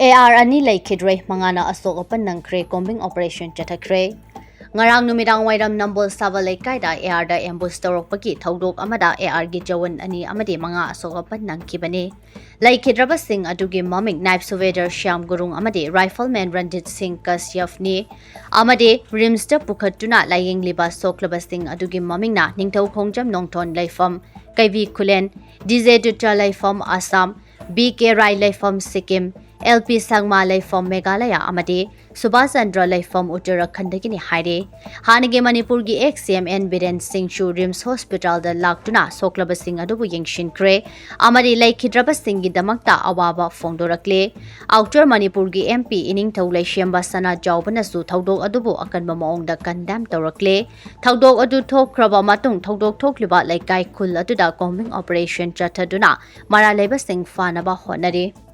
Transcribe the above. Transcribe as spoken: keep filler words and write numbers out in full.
A R ꯑꯅꯤ ꯂꯩꯈꯤꯗ꯭ꯔꯦ, ꯃꯉꯥꯅ ꯑꯁꯣꯛ ꯑꯄꯟ ꯅꯪꯈ꯭ꯔꯦ, ꯀꯣꯝꯕꯤꯡ ꯑꯣꯄꯔꯦꯁꯟ ꯆꯠꯊꯈ꯭ꯔꯦ꯫ ꯉꯔꯥꯡ ꯅꯨꯃꯤꯗꯥꯡ ꯋꯥꯏꯔꯝ ꯅꯝꯕꯣꯜ ꯁꯥꯕ ꯂꯩꯀꯥꯏꯗ ꯑꯦ ꯑꯥꯔꯗ ꯑꯦꯝꯕꯨꯁ ꯇꯧꯔꯛꯄꯒꯤ ꯊꯧꯗꯣꯛ ꯑꯃꯗ ꯑꯦ ꯑꯥꯔꯒꯤ ꯖꯋꯥꯟ ꯑꯅꯤ ꯑꯃꯗꯤ ꯃꯉꯥ ꯑꯁꯣꯛ ꯑꯄꯟ ꯅꯪꯈꯤꯕꯅꯤ꯫ ꯂꯩꯈꯤꯗ꯭ꯔꯕꯁꯤꯡ ꯑꯗꯨꯒꯤ ꯃꯃꯤꯡ ꯅꯥꯏꯕ ꯁꯨꯕꯦꯗꯔ ꯁ꯭ꯌꯥꯝ ꯒꯨꯔꯨꯡ ꯑꯃꯗꯤ ꯔꯥꯏꯐꯜꯃꯦꯟ ꯔꯟꯖꯤꯠ ꯁꯤꯡ ꯀꯁꯌꯞꯅꯤ꯫ ꯑꯃꯗꯤ ꯔꯤꯝꯁꯇ ꯄꯨꯈꯠꯇꯨꯅ ꯂꯥꯌꯦꯡꯂꯤꯕ ꯁꯣꯛꯂꯕꯁꯤꯡ ꯑꯗꯨꯒꯤ ꯃꯃꯤꯡꯅ ꯅꯤꯡꯊꯧ ꯈꯣꯡꯖꯝ ꯅꯣꯡꯊꯣꯟ ꯂꯩꯐꯝ ꯀꯩꯕꯤ ꯈꯨꯂꯦꯟ, ꯗꯤ ꯖꯦ ꯗꯨꯠꯇ ꯂꯩꯐꯝ ꯑꯁꯥꯝ, ꯕꯤ ꯀꯦ ꯔꯥꯏ ꯂꯩꯐꯝ ꯁꯤꯛꯀꯤꯝ, ꯑꯦꯜ ꯄꯤ ꯁꯪꯃꯥ ꯂꯩꯐꯝ ꯃꯦꯘꯥꯂꯌꯥ ꯑꯃꯗꯤ ꯁꯨꯕꯥꯁ ꯆꯟꯗ꯭ꯔ ꯂꯩꯐꯝ ꯎꯠꯇꯔꯥꯈꯟꯗꯒꯤꯅꯤ ꯍꯥꯏꯔꯦ꯫ ꯍꯥꯟꯅꯒꯤ ꯃꯅꯤꯄꯨꯔꯒꯤ ꯑꯦꯛꯁ ꯁꯤ ꯑꯦꯝ ꯑꯦꯟ ꯕꯤꯔꯦꯟ ꯁꯤꯡꯁꯨ ꯔꯤꯝꯁ ꯍꯣꯁꯄꯤꯇꯥꯜꯗ ꯂꯥꯛꯇꯨꯅ ꯁꯣꯛꯂꯕꯁꯤꯡ ꯑꯗꯨꯕꯨ ꯌꯦꯡꯁꯤꯟꯈ꯭ꯔꯦ ꯑꯃꯗꯤ ꯂꯩꯈꯤꯗ꯭ꯔꯕꯁꯤꯡꯒꯤꯗꯃꯛꯇ ꯑꯋꯥꯕ ꯐꯣꯡꯗꯣꯔꯛꯂꯦ꯫ ꯑꯥꯎꯇꯔ ꯃꯅꯤꯄꯨꯔꯒꯤ ꯑꯦꯝ ꯄꯤ ꯏꯅꯤꯡꯊꯧ ꯂꯩꯁꯦꯝꯕ ꯁꯅꯥꯖꯥꯎꯕꯅꯁꯨ ꯊꯧꯗꯣꯛ ꯑꯗꯨꯕꯨ ꯑꯀꯟꯕ ꯃꯑꯣꯡꯗ ꯀꯟꯗꯦꯝ ꯇꯧꯔꯛꯂꯦ꯫ ꯊꯧꯗꯣꯛ ꯑꯗꯨ ꯊꯣꯛꯈ꯭ꯔꯕ ꯃꯇꯨꯡ ꯊꯧꯗꯣꯛ ꯊꯣꯛꯂꯤꯕ ꯂꯩꯀꯥꯏ ꯈꯨꯜ ꯑꯗꯨꯗ ꯀꯣꯝꯕꯤꯡ ꯑꯣꯄꯔꯦꯁꯟ ꯆꯠꯊꯗꯨꯅ ꯃꯔꯥꯜ ꯂꯩꯕꯁꯤꯡ ꯐꯥꯅꯕ ꯍꯣꯠꯅꯔꯤ꯫